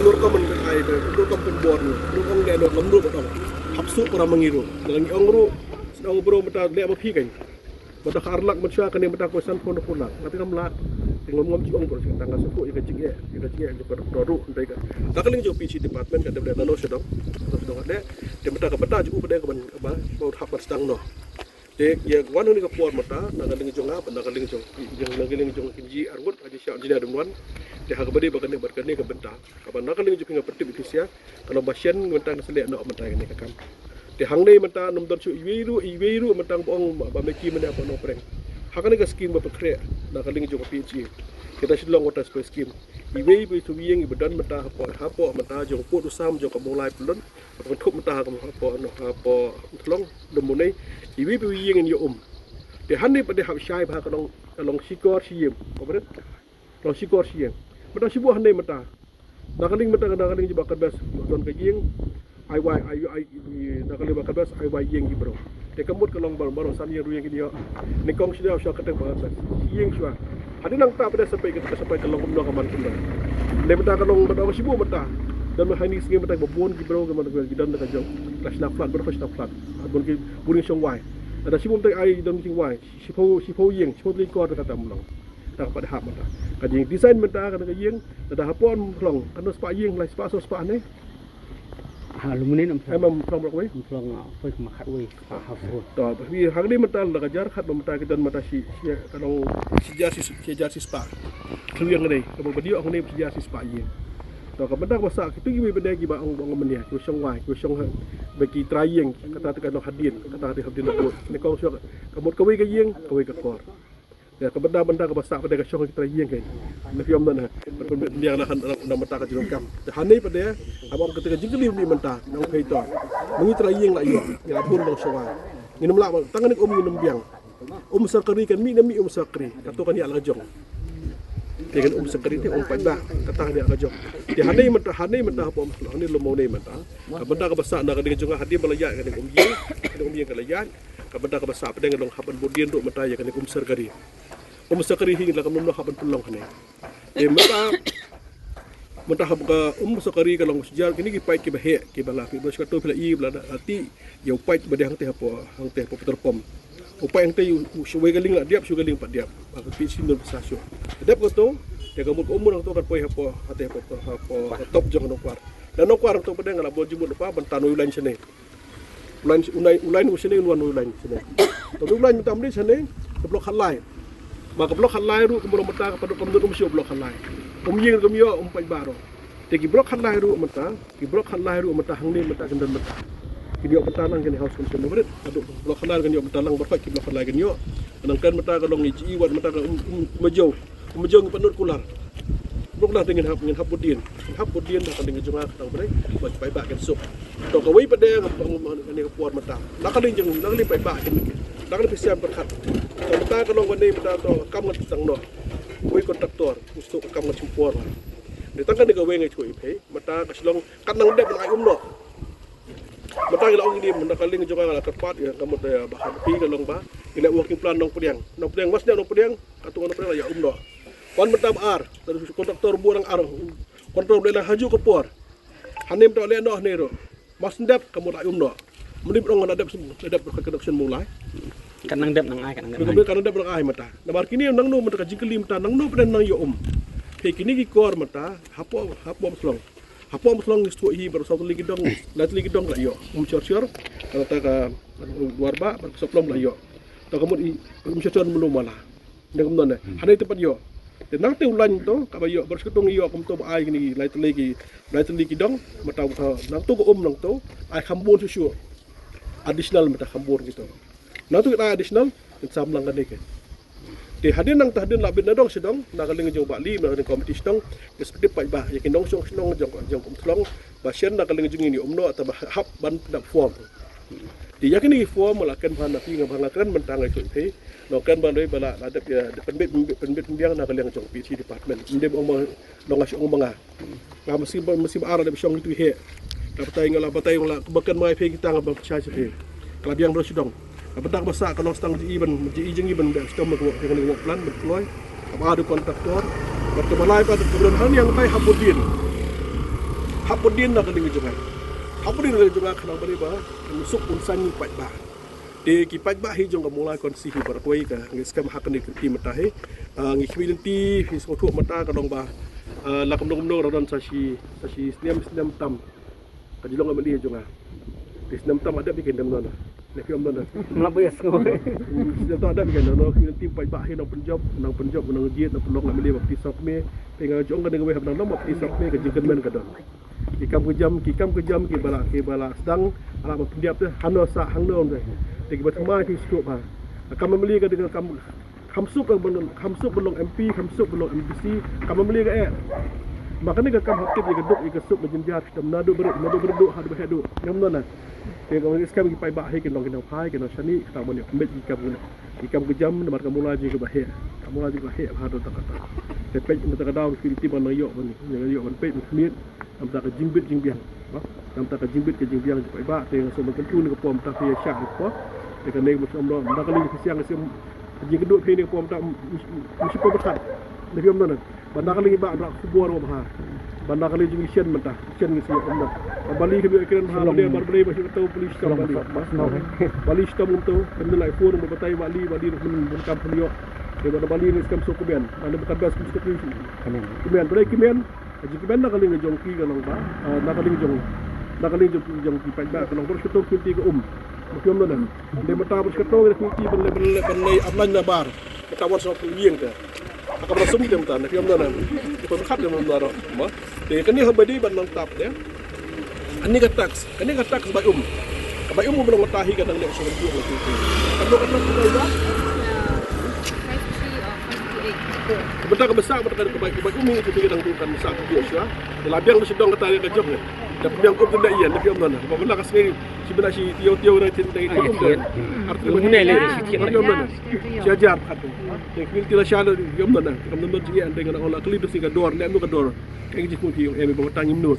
Nur ka man ai ba nur ka pynbor ni. Nur ong leh noh ngam nur ba dong. Hap suk para mangi ruh. Ngi ong ruh sdang bro mynta leh ma phi kan. Mynta ka ar lak mynshuwa kane mynta ka poi sanphew lak. Nga te ngam lah. Te ngam, ngam ju ong bro, tang nga sngewthuh ïa ka jingeh, ïa ka jingeh jong ka doktor ruh, hynrei ka. Na ka liang jong P H E department ka dep leh nano sha dong. Nano sha dong ka dei. Te mynta ka bynta jong u ka dei ka ban, ba, ba hap ban sdang noh. Te ïa wan hangne ka por mynta na ka liang jong nga, na ka liang jong, jong, na ka liang jong Inji Arngut, Haji Shah Engineer Dum Wan. Te ha kaba dei ba kane bad kane ka bynta. Kaba na ka liang jong phi nga pyntip ïa phi sha, ka long ba shen mynta nga sa leh noh mynta kane ka kam. Te hangne mynta ym don shuh iwei ruh, iwei ruh mynta ba ong ba me ki mynne hapoh Nongpdeng. Ha kane ka skim ba pynkhreh na ka liang jong ka P H E. Kita shi long water supply scheme. Iwei ba i tu ïing iba don mynta hapoh, hapoh mynta jong pud u sam jong ka Mawlai Pyllun. Ba kynthup mynta hapoh, hapoh, hapoh Umthlong, Lum Monei. Iwei ba ïing in ïa um. Te hangne pat de hap shai ba ka long, ka long shikor shi ïing. Ka ba dei? Long shikor shi ïing. Mynta shi buh hangne mynta. Na ka liang mynta na ka liang jong ba ka best don ka ïing. Ai wai, ai, ai, na ka liang ba ka best ai wai ïing ki bro. Te ka mut ka long ba, ba long san ïing ruh ïing ki ïoh. Nyngkong shi da shuwa ka teng ba ka best. Ïing shuwa. Hadien nangta pat de sampai ka, sampai ka long kumno ka man kumno. Ne mynta ka long mynta ka shi buh mynta. Don ma hani sngi mynta ba bun ki bro ki man ki don da ka jong. Ka shna flat, ba ka shna flat. Bun ki, bun ki shong wai. Lada shi buh mynta ai don ki shong wai. Shiphew, shiphew ïing, shiphew tylli ki kor kata mynta. Ta ka pat hap mynta. Ka jing design mynta ka ka ïing, lada hapoh Umthlong, kan spah ïing, lai spah, saw spah ne. Ha, Lum Monei Umthlong. Em, Umthlong block wei. Umthlong, ah, poi ma khat wei, spah household. To, wi hangne mynta la ka jar khat mynta ki don mynta shi, shi, ka long shi jar shi, shi jar shi spah. Khlem ïa hangne, ka ba dei hangne shi jar shi spah ïing. Ka bynta kaba sah, kitu kiwei pat de kiba ong, ong mynne, kiba shong wai, kiba shong ha, ba ki trai ïing, kata te ka nong hadien, kata te hadien na bud. Ne kong shuwa, ka mut kawei ka ïing, kawei ka kor. Te ka bynta, bynta kaba sah pat de ka shong ki trai ïing kein. Na phi ym don ha. Ban pynbiang na, na, na mynta ka jingdonkam. Te hangne pat de, haba ong kata ka jingkylli mynta, na ong phi to. Mynta trai ïing la ïoh, ngi la bun long shong wai. Ngin ym lah, tang ne um ngin ym biang. Um sorkari kan mih ne mih um sorkari. Kato kan ïa la ka jong. Te kan um sorkari te um paidbah. Kata kan ïa la ka jong. Te hangne mynta, hangne mynta hapoh, hangne lum hangne mynta. Ka bynta kaba sah na ka ding jong nga hadien ba la ïaid ka ding um ïing, ka ding um ïing ka la ïaid. Ka bynta kaba sah pdeng long hap ban bud dien ruh mynta ïa ka ding um sorkari. Um sorkari hi la ka mlum hap ban pynlong hangne. Te mynta, mynta hap ka um sorkari ka long shujar kine ki paid kiba heh, kiba la, kiba shkato phi la i, ba la da, la ti, ïa u paid ba dei hangtei hapoh, hangtei hapoh petrol pump. U paid hangtei u, u shuwei ka lieng la dep, shuwei ka lieng pat dep. Ba ka pi shin don pisa shu. Dep ka to, ïa ka mut ka um hangto kan poi hapoh, hangtei hapoh, hapoh, top jong Nongkwar. Dan Nongkwar to pat dang la bor jingmut lypa, ban tan u lain shane. U lain, u lain, u lain u shane, u lain u lain shane. To u lain mynta mynta shane, ka block khatlai. Ba ka block khatlai ruh, ka mrong mynta, ka paduk ka mdut um shu block khatlai. Um ïing ka ym ïoh, um paidbah ruh. Te ki block khatlai ruh mynta, ki block khatlai ruh mynta hangne mynta kin don mynta. Kin ïoh mynta lang kin House Commission na Brit. Adu block khatlai kin ïoh mynta lang bad ki block khatlai kin ïoh. Nang kan mynta ka long ngi ji wat mynta ka um, um, um, majew. Um majew ngi pynlut kular. Block khatlai te ngin hap, ngin hap bud dien. Ngin hap bud dien da ka ding jong nga ka tang bret. Ba paidbah kin suk. To kawei pat de ngam, ngam, ngam, ngam, ngam por mynta. Na ka ding jong, na ka ding paidbah kin. Na ka ding pisa pyrkhat. To mynta ka long wan ne mynta to kam ngan tang noh. Wei kontraktor, u suk kam ngan shim por. Ni tang ka ding kawei ngai chui phi. Mynta ka shlong kat nang dep nang ai um noh. Mynta ngi la ong ni mynta ka lieng jong nga la kyrpad ïa ka mut ïa ba ha phi ka long ba ïa working plan Nongpdiang. Nongpdiang mas ïa Nongpdiang, ka tu Nongpdiang la ïa um noh. Wan mynta ba ar, kontraktor bu nang ar, kontraktor bu la haju ka por. Hangne mynta leh noh ne ruh. Mas dep ka mut la um noh. Mynta ong na dep, dep ka connection mu lai. Kan nang dep nang ai, kan nang dep nang ai. Kan nang dep nang ai mynta. Namar kine nang no mynta ka jingkylli mynta nang no pdeng nang ïa um. Phi kine ki kor mynta hapoh, hapoh Umshlong. Hapoh Umshlong ngi sdang hi baroh saw tylli ki dong, lai tylli ki dong la ïoh. Um shor shor, kata ka Dwar Bah, bad Soplom la ïoh. To ka mut i, um shor shor mulu mala. Nda kumno ne. Hangne te pat ïoh. Te nangte u lain to, kaba ïoh, baroh shkatong ïoh, kumto ba ai kine ki, lai tylli ki, lai tylli ki dong, mynta, uh, nangto ka um nangto, ai kham bun shuh shuh. Additional mynta kham bun kito. Nangto ki ai additional, kin sam lang kane ke. Te hadien nangta hadien la bit na dong sha dong, na ka liang jong Bah Li, na ka liang committee sha dong, executive paidbah, ïa ki nongshong shnong jong, jong Umshlong, ba shen na ka liang jong ngi um noh, te ba hap ban dap form. Te ïa kine ki form, la kren bha na phi nga bha nga kren mynta ngai shu phi, nong kren ba lei ba la, la dep ïa, pynbit, pynbit, pynbit pynbiang na ka liang jong P T department. Ym dei ba ong ba, nong nga shu ong ba nga. Nga masi ba, masi ba ar la dep shong itu he. Ka batai nga la batai nga la ba kan mai phi kita nga ba cha cha phi. Ka la biang bro shu dong. Ka bynta ba sah ka long stang ji ban, ji jing ban bek stom ko ka ni work plan ban kloi. Ka ba du kontraktor. Ba ka ba lai ba ka bro hang yang tai hapudin. Hapudin na ka ding jong nga. Hapudin na ka ding jong nga khnang ba ni ba. Suk un san pat ba. Te ki paidbah hi jong ka Mawlai Constituency hi baroh kawei ka ngi skhem ha kane ka kti mynta hi. Ah, ngi khmih lynti hi sngewthuh mynta ka long ba, ah, la kumno kumno ka don sa shi, sa shi snem snem tam. Ka jinglong M L A jong nga. Te snem tam adep ïa ki, ym don. Ne phi ym don. Mla ba ïa sngew. Snem tam adep ïa ki, ngi khmih lynti paidbah hi nongpynjop, nongpynjop, nongjied, nongpynlong M L A ba phi sop me. Te nga jong ka ding wei hap nang long ba phi sop me ka jingkyrmen ka don. Ki kam ki jam, ki kam ki jam, ki ba la, ki ba la sdang, ala ba pyndiap te, hano sa, hangno te. Te ki ba thymmai ki suk ba. Kam M L A ka ding kam, kam suk ka ban, kam suk ban long M P, kam suk ban long M D C, kam M L A ka eh. Ma kane ka kam hap tip ïa ka duk, ïa ka suk, ba jynjar, tam nadu beru, nadu beru, hadu ba hedu. Ngam nona. Te ka skhem ki paidbah hi ki nong ki nong phai, ki nong shani, kita ban ïa pynbit ki kam ki. Ki kam ki jam, namar ka Mawlai jong ki ba heh. Ka Mawlai jong ki ba heh, hadu ta kata. Te peit, mynta ka daw, ki ti ban ïoh ban, ïoh ban peit, ban khmih. Namta ka jingbit jingbiang. Ba? Namta ka jingbit ka jingbiang jong paidbah te nga sngewbha kyntu ne ka pom ta phi ïa shah ne ka pom. Te ka ne ka mut sngewbha namta ka liang ka siang ka sim ka jingkynduh phi ne ka pom ta mesti pom ba khat. Ne phi ym don. Ba na ka liang ba rak khubor ba bha. Ba na ka liang jong shen mynta. Shen ngi sngewbha ym don. Ba Bali ka bi kren bha ba de mar ba de ba shi to police kam Bali. Bali stom to kan lai phone ba batai Bali Bali mun kam pynïoh. Te ba Bali ni skam so kubian. Ba de ba kan bas kum so kubian. Kubian ba de kubian. Ka jingkmen na ka liang jong ki ka long ba, ah, na ka liang jong, na ka liang jong, jong ki paidbah ka long ba shi to ki ti ka um. Ba ki um na. Dei mynta ba shi to ki ti ban lei, ban lei, ban lei, ap lain na bar. Ka ta wan sa ka liang ka. Ka ba sum te mynta na phi ym don na. Ki pynkhap te mynta ro. Mo. Te kane haba dei ban nang tap te. Kane ka tax, kane ka tax bai um. Ka bai um ba long mynta hi ka nang leh sum tu la tu. Ka dei ka tax bai ba. Mynta ka ba sa mynta ka bai, ka bai um hi ka dei ka nang tu kan sa ka dei sha. Te la biang da sha dong kata ka jong ne. Te biang um tu da ïa na phi ym don na. Ba mynta ka sngi shi bynta shi tiaw tiaw na tin dei um da. Arti ba ne le shi tiaw. Phi ym don na. Shi hajar kat. Te kmil ti la sha la yom na na kam don jingeh ande ngana ola kli besi ka dor ne ka dor. Ka ngi jikun ki em ba tang im nur.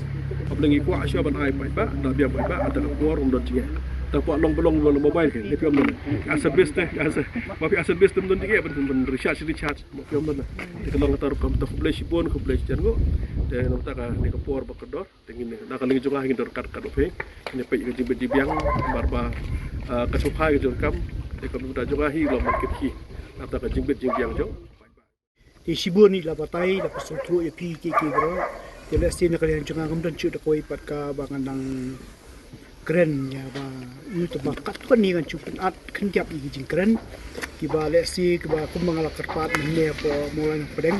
Ap lengi kwa sha ban ai pai ba da bia pai ba da ka dor um don jingeh. Ta kwa long belong long mobile ke ne yom na. Asa beste asa ba pi asa beste don jingeh ban ban recharge recharge yom na. Te ka long ta kam ta khublei shibun khublei jan go. Te nang ta ka ne ka por ba ka dor. Te ngin na ka liang jong nga ngin dor kat kat phi. Ngin peit ka jingbit jingbiang mar ba, ah, ka sngewbha ka jong kam. Te ka bynta jong nga hi long market hi. Nangta ka jingbit jingbiang jong. Te shibun ïa la batai la pynshong thuh ïa phi ki ki bro. Te lehse na ka liang jong nga ngam don shuh da kawei pat kaba ngan nang kren ïa ba ïa te ba katto katne ngan shu pynat khyndiap ïa ki jingkren kiba lehse kiba kumba nga la kyrpad mynne hapoh Mawlai Nongpdeng.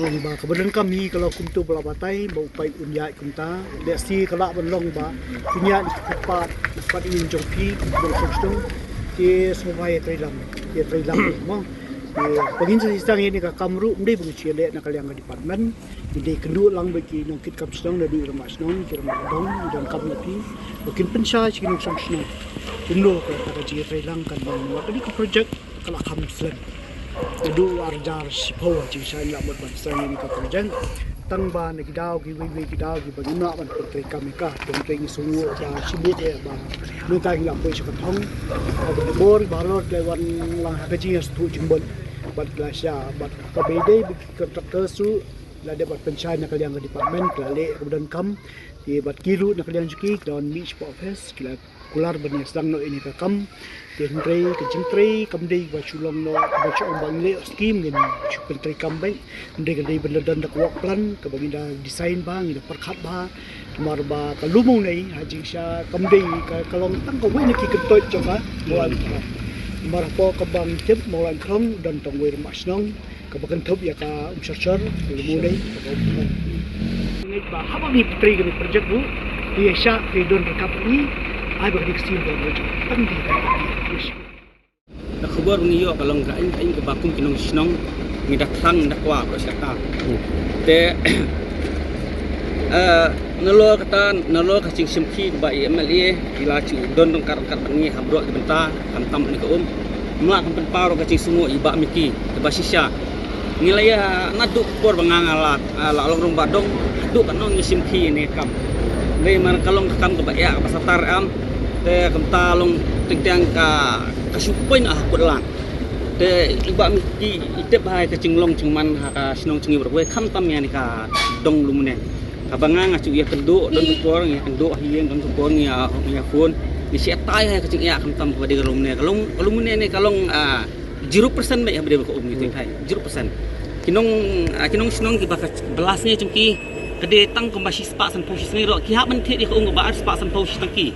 Long ba kaba donkam hi ka long kumto ba la batai ba u paip un ïaid kumta. Lehse ka lah ban long ba un ïaid ki kyrpad, kyrpad ïa jong phi, jong shnong shnong. Te sngewbha ïa trei lang, ïa trei lang mo. Te ba ngin sa sdang ïa kane ka kam ruh ym dei ba ngin shu leh na ka liang ka department. Ngi dei kynduh lang bad ki nongkit kam shnong, naduh rangbah shnong, ki rangbah dong, ngi donkam na phi ba kin pynshai sha ki nongshong shnong. Kumno ka, ka jingïatreilang kan long namar kane ka project ka la kham slem. Naduh ar hajar shiphew ha jingshai ngi la mut ban sdang ïa kane ka project. Tang ba na ki daw kiwei kiwei ki daw kiba ngim lah ban pyntrei kam ïa ka, pyntrei ngi sngew ba shibit ïa ba mynta ngi la poi sha ka thong. Ba bor ba halor ki la wan lang ha ka jingïasngewthuh jingmut bad ki la shah bad kaba ïadei bad ki kontraktor ruh. La dep ban pynshai na ka liang ka department, ki la leh kaba donkam. Te bad ki ruh na ka liang jong ki, ki la wan mih shapoh office, ki la kular ban ïa sdang noh ïa kane ka kam. Te hynrei ka jingtrei kam dei ba shu long noh, ba shu ong ba ngin leh skim ngin shu pyntrei kam beit. Hynrei ka dei ban da don da ka work plan kaba ngin da design ba, ngin da pyrkhat ba. Namar ba ka lum u nei ha jingshai kam dei ka, ka long tang kawei na ki kyntoit jong ka Mawlai Nongkrong. Namar hapoh kaba ngi tip Mawlai Nongkrong don tang wei rangbah shnong. Kaba kynthup ïa ka Umshyrshor, ka Lum u Nei, kaba um. Ngi ba haba ngi pyntrei kane ka project ruh, ïa shah ka don ryngkat ngi, ai ba ka dei ka sien ka project. Tang dei ka project. Ka khubor ngi ïoh ka long ka aiñ, aiñ kaba kum ki nongshnong, ngi da khlaiñ da kwah ba shaka. Te, eh, nalor kata, nalor ka jingshim khie kaba i M L A, i la shu don ryngkat ryngkat bad ngi ha baroh ki bynta, khamtam ïa ka um. Mlak kan pynpaw ruh ka jingsngew i Bah Miki, kaba shisha. Ngi la ïa naduh ka por ba nga nga la, ah, la long rangbah dong, haduh katno ngi shim khie ïa kane ka kam. Dei mar ka long ka kam kaba ïa kaba satar em, te kumta long teng teng ka, ka shu poi na ha kut lang. Te i Bah Miki i tip bha ïa ka jinglong jingman ha ka shnong jong ngi baroh kawei khamtam ïa kane ka dong Lum u Nei. Kaba nga nga shu ïa kynduh, don ka por ngi ïa kynduh hi, don ka por ngi ïa, ngi ïa phone. Ngi shu ïa tai ha ka jingïa khamtam kaba dei ka Lum u Nei. Ka Lum, ka Lum u Nei ne ka long, ah, zero percent beit haba dei ba ka um ngi tai. Zero percent. Ki nong, ah, ki nongshnong kiba ka, ba la sngew jong ki, ka dei tang kumba shispah sanphew shi sngi ruh, ki hap ban thied ïa ka um kaba ar spah sanphew shi tangki.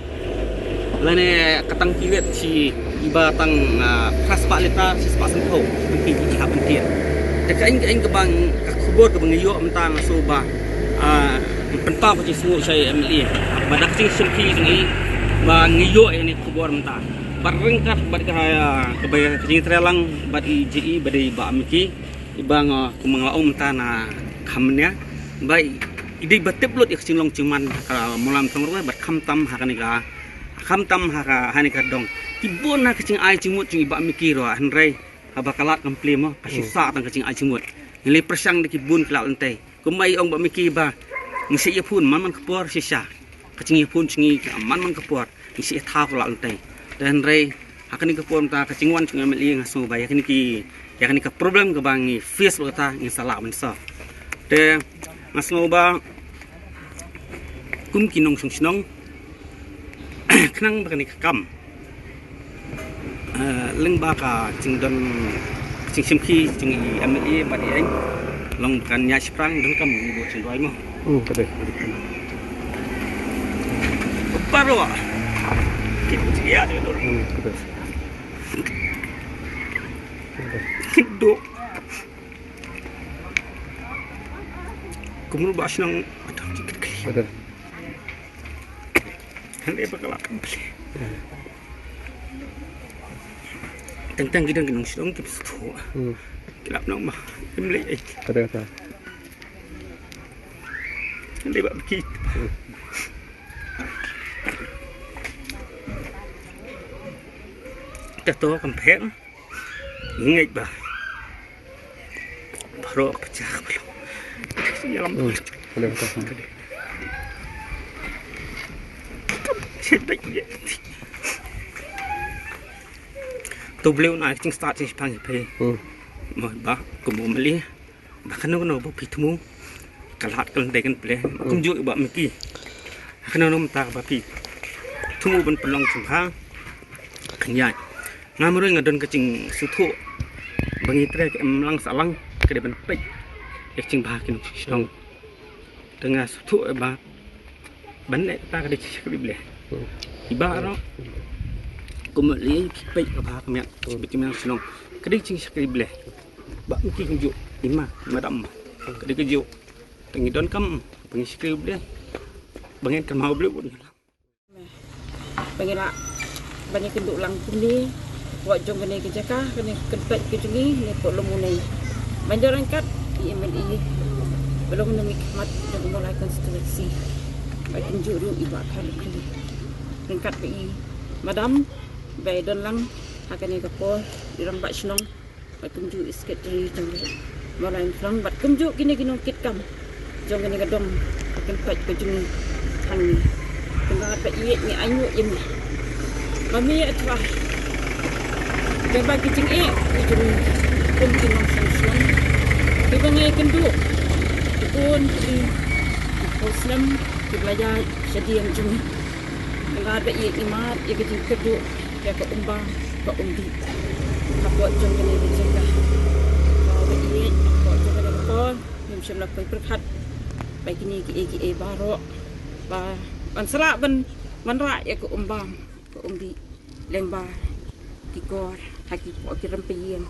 Lane ka tangki rit shi iba tang, ah, phra spah litar, shi spah sanphew tangki ki hap ban thied. Te ka aiñ, ka aiñ kaba nga, ka khubor kaba nga ïoh mynta nga sngew ba, ah, pynpaw ka jingsngew sha i M L A. Ba da ka jingshim khie jong i ba nga ïoh ïa kane ka khubor mynta. Bad ryngkat bad ka, ah, kaba ïa ka jingtreilang bad i J E ba dei i Bah Miki. Iba nga kumba nga la ong mynta na kham nia. Ba i, i dei ba tip lut ïa ka jinglong jingman ka Mawlai Nongkrong ruh bad khamtam ha kane ka, khamtam ha ka, ha kane ka dong. Ki bun na ka jingai jingmut jong i Bah Miki ruh hynrei haba ka lad kam plie mo, ka shisha tang ka jingai jingmut. Ngi la pyrshang da ki bun ki lad lynti. Kumba i ong Bah Miki ba ngi shu ïa phone man man ka por shisha. Ka jingïa phone jong ngi ka man man ka por. Ngi shu ïa thaw ka lad lynti. Te hynrei ha kane ka por mynta ka jingwan jong i M L A nga sngew ba ïa kane ki, ïa kane ka problem kaba ngi face bad kata ngin sa lah ban solve. Te nga sngew ba kum ki nongshong shnong khnang ba kane ka kam, eh, lyngba ka jingdon, ka jingshim khie jong i M L A bad i aiñ, long ba kan ïa shiphrang donkam ngi buh jingduwai mo. Hmm, ka dei. Baroh ki jingïa jingdon. Hmm, ka dei. Ka dei. Kumno ba shnong, aduh, jingkit kali. Aduh. Hynrei ba ka lap kam pli. Teng teng ki don ki nong shnong kim sngewthuh. Hmm. Ki lap nong ba kim leh ei. Aduh, aduh. Hynrei ba ki. Hmm. Te to kam pher. Ngeit ba. Baroh ka pyrshah ka ba long. Ïalam. Hmm. Boleh, boleh. Shet bek ye. To Blei un ai ka jingstad jingsheptieng ïa phi. Hmm. Mo ba, kumno ma lei. Ba kano kano ba phi thmu. Ka lad ka lyndet kan plie. Ba kumjuh ba ma ki. Kano kano mynta ba phi thmu ban pynlong jingbha. Kan ïaid. Nga marwei nga don ka jingsngewthuh ba ngi trei ka imlang sahlang ka dei ban peit ïa ka jingbha ki nong shnong. Te nga sngewthuh ba ban leh kata ka dei ka jingshakri Blei. Hmm. Iba ro kumno lei ki peit ka bha ka miat, hmm, ki miat shnong. Ka dei ka jingshakri Blei. Ba ngi ki kumjuh, i ma, madam. Ka dei ka juh. Te ngi donkam ba ngi shakri Blei. Ba ngin kynmaw Blei bun. Ba ngi lah ban ïakynduh lang kumne, hapoh jong kane ka jaka, kane ka kynpait ka jong ngi, ne hapoh lum une. Ban ïa ryngkat ïa i M L A ba long na ngi khmat jong ka Mawlai constituency. Ba kumjuh ruh i Bah Kharlukhi. Ryngkat bad i Madam ba i don lang ha kane ka por, i Rangbah Shnong. Bad kumjuh i Secretary jong Mawlai Umshnong bad kumjuh kine ki nongkitkam jong kane ka dong ka kynpait ka jong ngi hangne. Tang ba ïeit ngi ainguh ïa me. Ma me, A Trai, tang ba ki jingeh ki jong ngi kum ki nongshong shnong kiba ngi ïakynduh, ki bun ki, ki khun snem kiba la ïaid shadien jong ngi. Tang ba ïeit ngi mad ïa ka jingkyrduh ïa ka umbam ka umdih hapoh jong kane ka jaka. Ba ïeit hapoh jong kane ka por ngim shym la poi pyrkhat ba kine kiei kiei baroh ba ban srah ban wanrah ïa ka umbam ka umdih lyngba ki kor ha ki, hapoh ki rympei ïing.